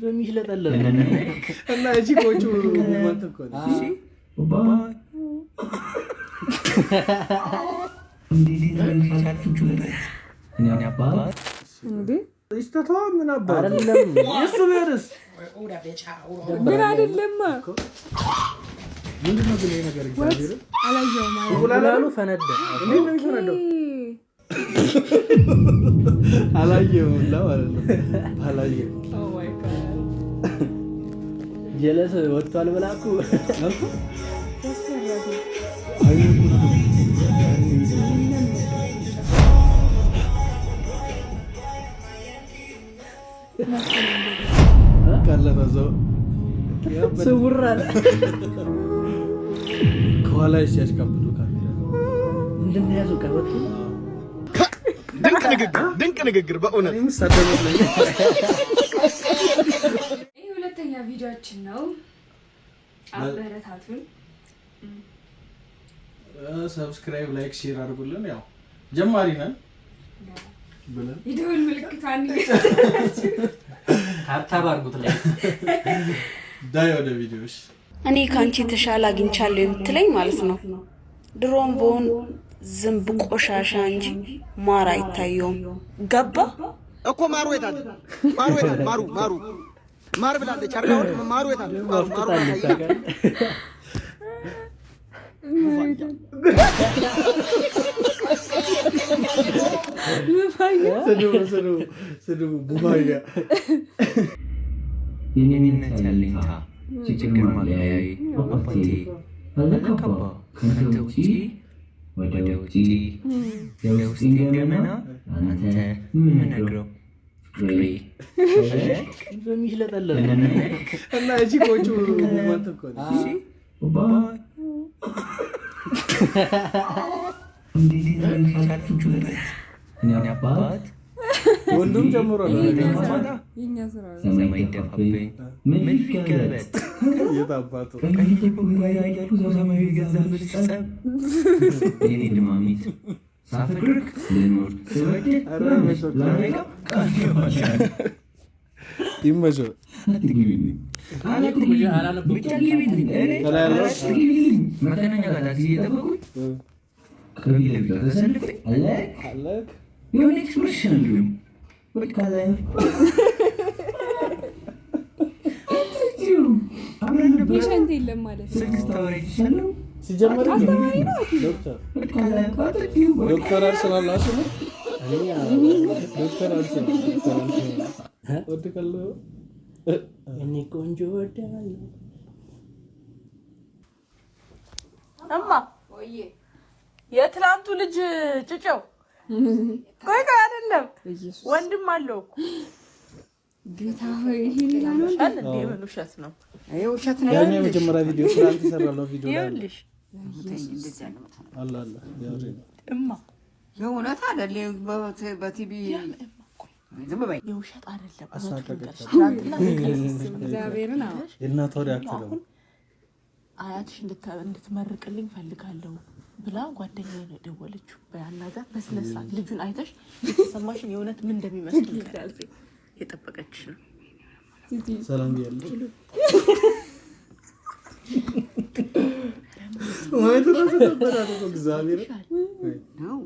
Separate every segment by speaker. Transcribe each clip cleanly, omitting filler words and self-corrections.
Speaker 1: በሚሽለጠለጥ
Speaker 2: እና እቺ ቆጩ movement እኮ ነው።
Speaker 3: እንዴ
Speaker 2: ይስተቷ ምን አባቱ
Speaker 1: አይደለም
Speaker 2: የእሱ ብሔርስ
Speaker 3: ግን አይደለማ።
Speaker 2: ምንድን ነው ግን ይሄ ነገር? እግዚአብሔርን
Speaker 3: አላየሁም። አላየሁም።
Speaker 1: እንቁላሉ ፈነዳ።
Speaker 2: እንዴት ነው የሚፈነዳው? አላየሁም ሁላ ማለት ነው። አላየሁም።
Speaker 3: Oh my God.
Speaker 1: ጀለስ ወጥቷል ብላ እኮ
Speaker 3: ያስፈራል።
Speaker 2: አይኑ እኮ ነው። ቀለጠ እዛው።
Speaker 1: ስውር አለ።
Speaker 2: ከኋላ ሲያሽቃብጡ ካሜራ
Speaker 1: ምንድን ነው የያዘው? ቀበቶ
Speaker 4: ድንቅ ንግግር፣ ድንቅ ንግግር በእውነት።
Speaker 2: እኔ የምሳደብ መስለኝ።
Speaker 5: ይህ ሁለተኛ ቪዲዮአችን ነው። አበረታቱን።
Speaker 2: Subscribe፣ like፣ share አድርጉልን። ያው ጀማሪ ነን ብለን
Speaker 5: የደወል ምልክቷን
Speaker 1: Tap tap አድርጉት ላይ
Speaker 2: ዳይ ወደ ቪዲዮሽ።
Speaker 6: እኔ ከአንቺ የተሻለ አግኝቻለሁ የምትለኝ ማለት ነው። ድሮም በሆን ዝንብ ቆሻሻ እንጂ ማር አይታየውም። ገባ?
Speaker 4: እኮ ማሩ የት አለ? ማሩ የት አለ? ማሩ ማሩ ማር ብላለች አይደል? አሁን ማሩ የት አለ? ማሩ ማሩ
Speaker 1: አፍጥጣለች።
Speaker 4: አሳየኝ።
Speaker 1: ታውቃለህ?
Speaker 2: ስድቡ ስድቡ ስድቡ ቡፋያ።
Speaker 7: የኔነት ያለኝታ ችግር ማለያይ አባቴ አለካባ ከአንተ ውጪ ወደ ውጪ የውስጤን ገመና አንተ የምነግረው ፍቅሬ
Speaker 1: በሚሽለጠለጥ
Speaker 2: እና እቺ ቆጩ movement እኮ ነው።
Speaker 7: Bye. እኔ አባት
Speaker 2: ወንዱም ጨምሮ ነው።
Speaker 3: የኛ ስራ ነው።
Speaker 7: ሰማይ ይደፋብኝ ምን ይገለጥ
Speaker 2: የት አባቱ
Speaker 7: ቀይ ያልኩ ሰማዩ የገዛ ብልሽ ጸብ የኔ ድማሚት ሳፈቅርክ ልኖር ስወድህ ላረጋ ቃል ይሆናል።
Speaker 2: ይመቸው።
Speaker 7: አትግቢልኝ
Speaker 1: አላነበብኩም።
Speaker 7: ብቻ ግቢልኝ እኔ
Speaker 2: ከላይ ያለው?
Speaker 7: አትግቢልኝ። መገናኛ ጋር ታክሲ እየጠበቁኝ ከፊት ለፊቷ ተሰልፌ አለክ
Speaker 2: አለክ
Speaker 7: የሆነ expression አለው በቃ ላይ አብረን ነበር።
Speaker 3: Patient የለም ማለት ነው።
Speaker 7: ስልክ ስታወራ ይሻለው
Speaker 2: ሲጀመር
Speaker 3: አስተማሪ ነው።
Speaker 2: ዶክተር
Speaker 7: በቃ ላይ አትግቢው በቃ
Speaker 2: ዶክተር አርሰናል አስሙ ዶክተር አርሰናል ዶክተር አርሰናል ወድቃለሁ።
Speaker 1: እኔ ቆንጆ ወዳለሁ።
Speaker 8: እማ የትላንቱ ልጅ ጭጨው ቆይ ቆይ አይደለም
Speaker 3: ኢየሱስ
Speaker 8: ወንድም አለው እኮ።
Speaker 3: ጌታ ሆይ ይሄ ሌላ ነው እንዴ?
Speaker 8: ሻል እንዴ ምን ውሸት ነው?
Speaker 9: ውሸት ነው።
Speaker 2: ያኛው የመጀመሪያ ቪዲዮ ትናንት የሰራነው ቪዲዮ ላይ አለ።
Speaker 8: ይኸውልሽ
Speaker 2: አለ አለ ያው ነው።
Speaker 8: እማ
Speaker 9: የእውነት አይደል? በቲቪ ዝም በይ።
Speaker 8: የውሸት አይደለም።
Speaker 2: አሳቀቀች።
Speaker 8: ትላንትና
Speaker 3: እግዚአብሔርን አዎ።
Speaker 2: የእናቷ react ደግሞ
Speaker 8: አሁን አያትሽ እንድትመርቅልኝ ፈልጋለሁ ብላ ጓደኛዬ ነው የደወለችው። በያናጋት በስነ ስርዓት ልጁን አይተሽ የተሰማሽን የእውነት ምን እንደሚመስል ንገሪያት። የጠበቀችሽ ነው።
Speaker 2: ሰላም ብያለሁ። ማየት እራሱ ከበዳት እኮ እግዚአብሔር።
Speaker 9: ነው።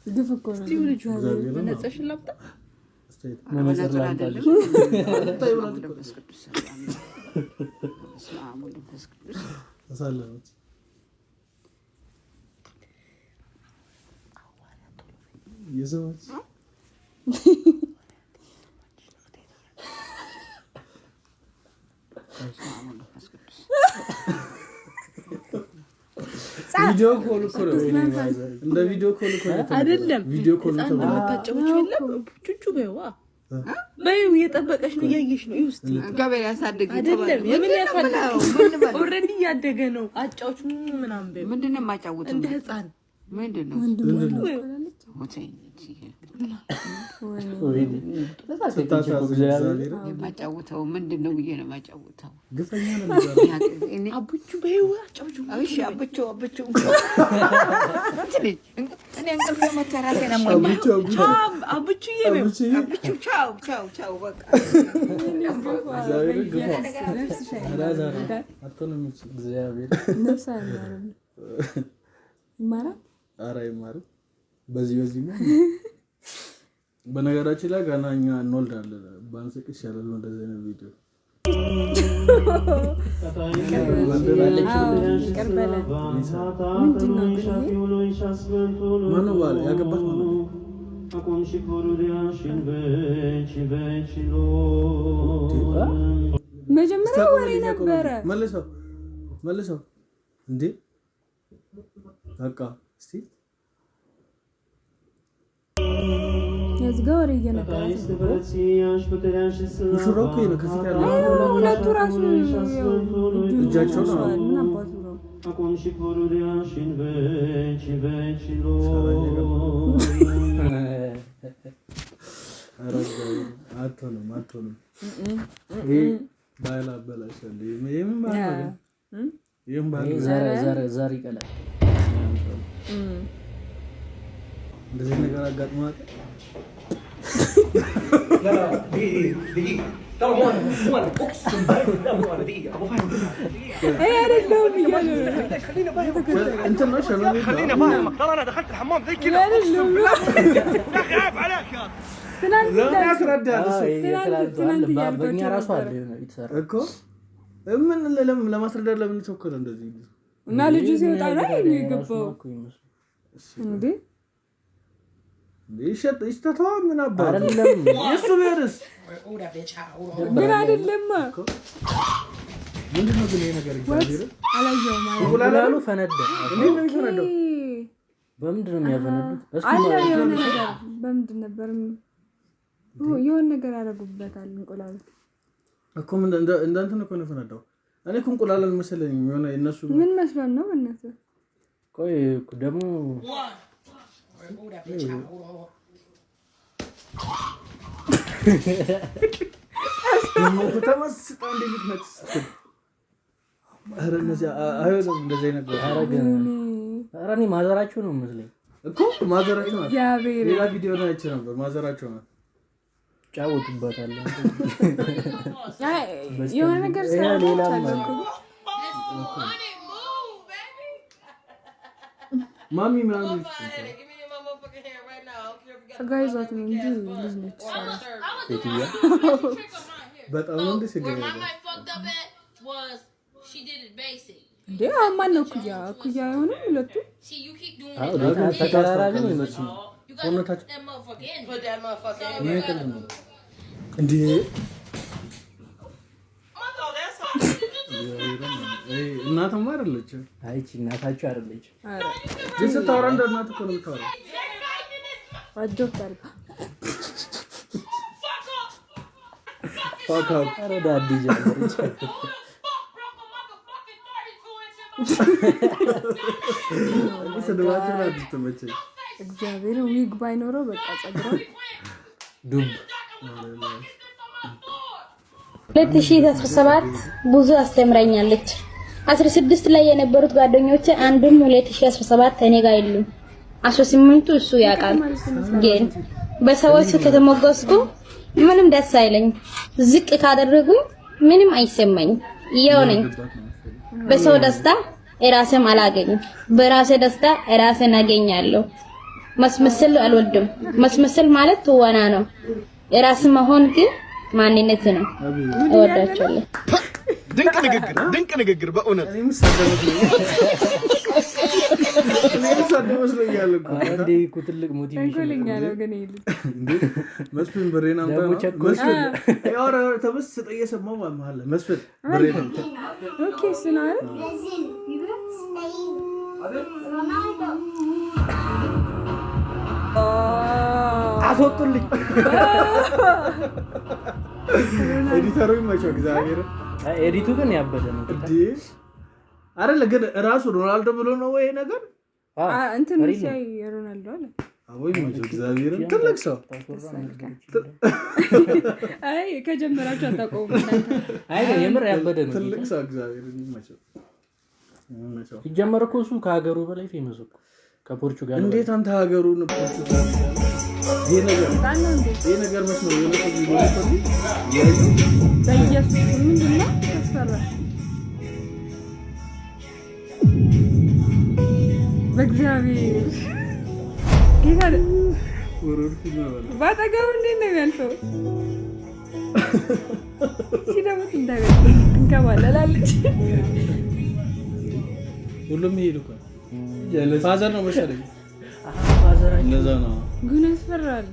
Speaker 3: ግፍ እኮ ነው።
Speaker 8: ልጁ
Speaker 2: እግዚአብሔርን ነው።
Speaker 8: መነጽርሽን ላምጣ?
Speaker 2: አስተያየት መነጽር
Speaker 9: መነጽር
Speaker 2: ላምጣልሽ።
Speaker 9: አይደለም። መንፈስ ቅዱስ በስመ አብ ወወልድ ወመንፈስ ቅዱስ።
Speaker 2: ተሳለመች። የሰዎች
Speaker 9: በስመ አብ ወወልድ ወመንፈስ ቅዱስ።
Speaker 2: Video call እኮ ነው። እንደ video call እኮ ነው የተነገረው።
Speaker 8: አይደለም
Speaker 2: Video call
Speaker 8: ህፃን
Speaker 2: ተብሎ
Speaker 8: እንደምታጫውቺው የለም ቹቹ በይዋ በይው እየጠበቀሽ ነው፣ እያየሽ ነው። ይኸው እስኪ
Speaker 9: እግዚአብሔር ያሳድግ።
Speaker 8: አይደለም የምን ያሳድግ?
Speaker 9: ምን ልበለው?
Speaker 8: Already እያደገ ነው። አጫውቹ ምናምን በይው
Speaker 9: ምንድን ነው የማጫውተው?
Speaker 8: እንደ ህፃን
Speaker 9: ምንድን ነው?
Speaker 2: ምንድን ነው?
Speaker 9: ሞተኝ።
Speaker 2: ወይኔ።
Speaker 1: አስቀጭ እኮ
Speaker 2: ስታሳዝን
Speaker 1: እግዚአብሔር።
Speaker 2: እግዚአብሔር
Speaker 9: የማጫውተው ምንድን ነው ብዬ ነው የማጫውተው።
Speaker 2: ግፈኛ ነው የሚባለው።
Speaker 9: እኔ
Speaker 8: አብቹ በይው አጫውቹ።
Speaker 9: እሺ አብቹ አብቹ እንትን ልጅ እኔ እንቅልፍ መታ ራሴን አሞኛል።
Speaker 2: አብቹ አብቹ
Speaker 8: አብቹዬ በይው።
Speaker 2: አብቹዬ
Speaker 9: አብቹ ቻው ቻው ቻው በቃ።
Speaker 2: እግዚአብሔር ግፏ አላዛር አትሆንም እቺ።
Speaker 1: እግዚአብሔር
Speaker 3: ነፍስ አይማርም። ይማራል።
Speaker 2: ኧረ አይማርም። በዚህ በዚህ ነው። በነገራችን ላይ ገና እኛ እንወልዳለን። ባንስቅ ይሻላል። እንደዚህ አይነት ቪዲዮ
Speaker 3: አዎ፣ ይቅር በለን። ምንድን ነው ግን ይሄ?
Speaker 2: ማነው ባል ያገባት ማነው?
Speaker 3: መጀመሪያ ወሬ ነበረ።
Speaker 2: መልሰው መልሰው እንዴ በቃ እስቲ
Speaker 3: እዚህ ጋ ወሬ እየነገራት ነው።
Speaker 2: ሙሽራው እኮ ይሄ ነው ከፊት ያለው።
Speaker 3: አዎ፣ ሁለቱ ራሱ ያው እጁን
Speaker 2: እጃቸው ነው።
Speaker 3: ይዘዋል። ምን አባቱ ነው?
Speaker 2: ኧረ እግዚአብሔር አትሆንም አትሆንም። ይሄ ባህል አበላሻለሁ። ይሄ ምን ባህል ነው ግን? ይሄ ምን ባህል ነው?
Speaker 1: ዘር ዘር ዘር ይቀላል።
Speaker 2: እንደዚህ ነገር አጋጥሞ ያውቃል?
Speaker 3: እኔ አይደለሁም እያለ ነው።
Speaker 2: እንትን ነው ሸሎሜ ነው።
Speaker 3: እኔ አይደለሁም። ትናንት
Speaker 2: ለምን ያስረዳል እሱ?
Speaker 1: አዎ፣ ይሄ
Speaker 3: ትናንት
Speaker 1: የትላንቱ አለ።
Speaker 3: ትናንት
Speaker 1: በእኛ
Speaker 3: እያልኳቸው
Speaker 1: ራሱ አለ
Speaker 3: ነበረ።
Speaker 1: የሆነ የተሰራ
Speaker 2: እኮ ምን ለምን ለማስረዳት ለምን ቸኮለ እንደዚህ?
Speaker 3: እና ልጁ ሲወጣ ነው
Speaker 1: ይሄ
Speaker 3: የገባው
Speaker 1: እኮ ይመስላል።
Speaker 3: እንዴ?
Speaker 2: ይሸጥ ይስተተዋ ምን አባቱ
Speaker 1: አይደለም
Speaker 2: የእሱ ብሔርስ
Speaker 3: ግን አይደለም።
Speaker 2: ምንድን ነው ግን ይሄ ነገር? እግዚአብሔር
Speaker 3: አላየሁም አለ።
Speaker 1: እንቁላሉ ፈነዳ።
Speaker 2: እንዴት ነው የሚፈነዳው?
Speaker 1: በምንድን ነው የሚያፈነዱት? እስኪ
Speaker 3: አለ
Speaker 1: ማለት
Speaker 3: የሆነ ነገር በምንድን ነበር የሆነ ነገር ያደረጉበታል እንቁላሉ።
Speaker 2: እኮ ምን እንደ እንደ እንትን እኮ ነው የፈነዳው። እኔ እኮ እንቁላል አልመሰለኝም። የሆነ የእነሱ
Speaker 3: ምን መስሎን ነው በእናትህ?
Speaker 1: ቆይ እኮ ደግሞ
Speaker 2: ደግሞ እኮ ተመስጣ እንዴት ልትነጭ ስትል ኧረ እነዚህ አይሆንም እንደዚህ አይነት ነገር።
Speaker 1: ኧረ ግን ኧረ እኔ ማዘራቸው ነው መስለኝ
Speaker 2: እኮ ማዘራቸው ናት።
Speaker 3: እግዚአብሔር
Speaker 2: ሌላ ቪዲዮ ላይ አይቼ ነበር። ማዘራቸው ናት።
Speaker 1: ጫወቱበታል።
Speaker 3: አይ፣ የሆነ ነገር
Speaker 1: ይሄ ሌላም
Speaker 3: ሰራ
Speaker 1: አለ።
Speaker 2: ማሚ ምናምን
Speaker 3: ጸጋ ይዟት ነው እንጂ ልጅ ነች እሷ እራሱ።
Speaker 1: ሴትዮዋ
Speaker 2: በጣም ነው እንደ ስጋ ያለው።
Speaker 3: እንዴ አሁን ማን ነው እኩያ እኩያ አይሆንም ሁለቱ?
Speaker 1: አዎ፣ ተቀራራቢ ነው ይመስሉ
Speaker 2: ሰውነታቸው ምን ቅል ነው እንዴ? ይሄ እናትማ አይደለችም።
Speaker 1: አይ ይህቺ እናታቸው አይደለች።
Speaker 3: ኧረ
Speaker 2: ግን ስታወራ እንደ እናት እኮ ነው የምታወራው።
Speaker 3: adopt አድርጋ
Speaker 2: Fuck up።
Speaker 1: ኧረ ዳዲ ጀመረች።
Speaker 2: እኔ ስድባቸው ናት የምትመቸኝ።
Speaker 3: እግዚአብሔር ዊግ ባይኖረው በቃ ጸጉሯ
Speaker 1: ዱብ
Speaker 10: 2017 ብዙ አስተምራኛለች። 16 ላይ የነበሩት ጓደኞቼ አንዱም 2017 እኔ ጋር የሉም። 18ቱ እሱ ያውቃል። ግን በሰዎች ከተሞገስኩ ምንም ደስ አይለኝ። ዝቅ ካደረጉኝ ምንም አይሰማኝም። ያው ነኝ። በሰው ደስታ እራሴም አላገኝም። በራሴ ደስታ እራሴን አገኛለሁ። ማስመሰል አልወድም። ማስመሰል ማለት ትወና ነው። ራስ መሆን ግን ማንነት ነው። እወዳቸዋለሁ።
Speaker 4: ድንቅ ንግግር፣ ድንቅ ንግግር በእውነት።
Speaker 2: እኔ የምሳደብ መስሎኛል እኮ።
Speaker 1: ኧረ እንዴ እኮ ትልቅ motivation
Speaker 3: ተንኮለኛ ነው ግን ይሄ ልጅ።
Speaker 2: እንዴ መስፍን ብሬን አምጣ
Speaker 1: ደግሞ
Speaker 2: ነው።
Speaker 1: ቸኮል።
Speaker 2: መስፍን ያው ተመስጦ እየሰማሁ መሀል ላይ መስፍን ብሬን አምጣ።
Speaker 3: Okay እሱ ነው አይደል?
Speaker 1: አስወጡልኝ።
Speaker 2: Editor ኡ ይመቸው እግዚአብሔር።
Speaker 1: አይ edit ኡ ግን ያበደ ነው።
Speaker 2: እንዴ አይደለ ግን ራሱ ሮናልዶ ብሎ ነው ወይ ነገር
Speaker 3: እንትን
Speaker 1: Real ነው።
Speaker 3: ሲያይ ሮናልዶ አለ።
Speaker 2: አቦይ ይመቸው፣ እግዚአብሔርን ትልቅ ሰው።
Speaker 3: አይ ከጀመራችሁ አታቆሙም።
Speaker 1: አይ የምር ያበደ ነው።
Speaker 2: ትልቅ ሰው፣ እግዚአብሔርን ይመቸው፣ ይመቸው።
Speaker 1: ሲጀመር እኮ እሱ ከሀገሩ በላይ famous እኮ፣ ከፖርቹጋል።
Speaker 2: እንዴት አንተ ሀገሩን ፖርቹጋል ይሄ ነገር
Speaker 3: በጣም ነው እንዴ?
Speaker 2: ይሄ ነገር መች ነው የሆነ ሰው ቪዲዮ ልኮልኝ እያየሁ።
Speaker 3: በኢየሱስ ምንድን ነው ያስፈራል። በእግዚአብሔር ጌታ።
Speaker 2: Horror ፊልም በለው።
Speaker 3: በአጠገቡ እንዴት ነው የሚያልፈው? ሲደሙት እንዳይበል ትንከባለላለች።
Speaker 2: ሁሉም ይሄድ እኮ father ነው መሰለኝ። እንደዛ ነው።
Speaker 3: ግን ያስፈራል።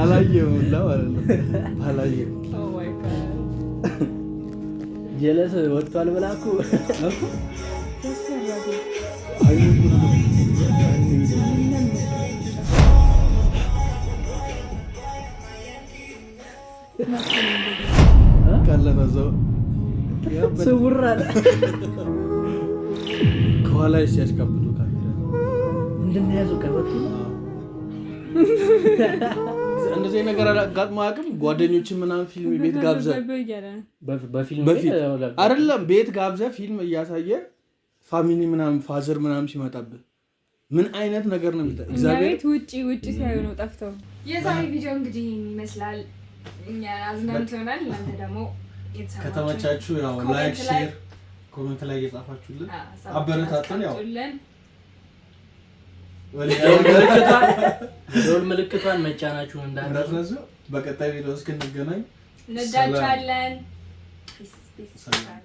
Speaker 2: አላየሁም ሁላ ማለት ነው። አላየሁም።
Speaker 3: Oh my God.
Speaker 1: ጀለስ ወጥቷል ብላ እኮ።
Speaker 3: ያስፈራል።
Speaker 2: አይኑ እኮ ነው።
Speaker 3: ምንም።
Speaker 2: ቀለጠ እዛው።
Speaker 1: ስውር አለ።
Speaker 2: ከኋላ ሲያሽቃብጡ ካሜራ።
Speaker 1: ምንድን ነው የያዘው? ቀበቶ።
Speaker 2: እንደዚህ ነገር አጋጥሞ አያውቅም? ጓደኞችን ምናምን ፊልም ቤት ጋብዘህ
Speaker 3: እያለ ነው።
Speaker 1: በፊልም
Speaker 2: በፊት
Speaker 1: ቤት
Speaker 2: አይደለም፣ ቤት ጋብዘህ ፊልም እያሳየ family ምናምን father ምናምን ሲመጣብህ ምን አይነት ነገር ነው የሚታ
Speaker 3: እኛ
Speaker 2: እግዚአብሔር
Speaker 3: ቤት ውጭ ውጭ ሲያዩ ነው ጠፍተው።
Speaker 5: የዛሬ ቪዲዮ እንግዲህ ይህን ይመስላል። እኛ አዝናንቶናል። እናንተ ደግሞ የተሰማችሁን
Speaker 2: ከተመቻችሁ ያው
Speaker 5: comment
Speaker 2: like፣
Speaker 5: ላይ
Speaker 2: share፣ comment ላይ እየጻፋችሁልን
Speaker 5: ሀሳባችሁን
Speaker 2: አበረታቱን። ያው
Speaker 5: አስቀምጡልን።
Speaker 1: ደወል ምልክቷን መጫናችሁን እንዳትረሱ።
Speaker 2: እንዳትረሱ። በቀጣይ ቪዲዮ እስክንገናኝ
Speaker 5: እንወዳችኋለን። Peace, peace.
Speaker 2: ሰላም።